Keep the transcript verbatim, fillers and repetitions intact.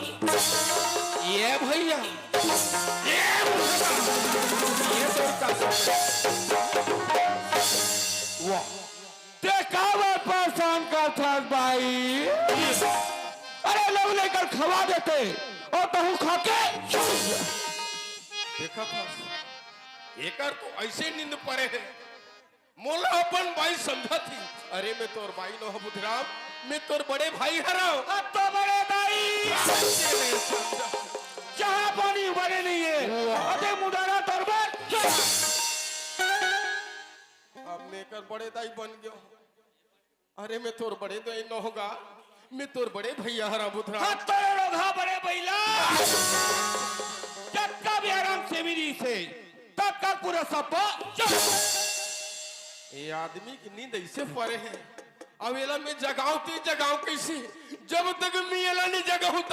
ये भैया, ये भैया, ये तो का-, वाह, ते काबर परेशान करथस भाई? अरे, लव लेकर खवा देते अउ तहूं खा के। देखा था, एकर तो ऐसे नींद परे हे। मोला अपन बाई समझत ही। अरे, मैं तोर बाई नोहंव बुधराम, मैं तोर बड़े भाई हरंव। अब तो बड़े दाई। जहां पानी बने नहीं है। अरे मुदारा तोर बर। अब मैं एकर बड़े दाई बन गेंव। अरे, मैं तोर बड़े दाई नोहंव गा, मैं तोर बड़े भैया हरंव बुधराम। हाँ, तोरे लोग हा बड़े बइला। जतका भी आराम से मिली से, ततका पूरा सब्बो चल। ये आदमी के नींद ऐसे परे हे। अब एला मैं जगांव ते जगांव कैसे? जब तक मैं एला नहीं जगाहूं, तब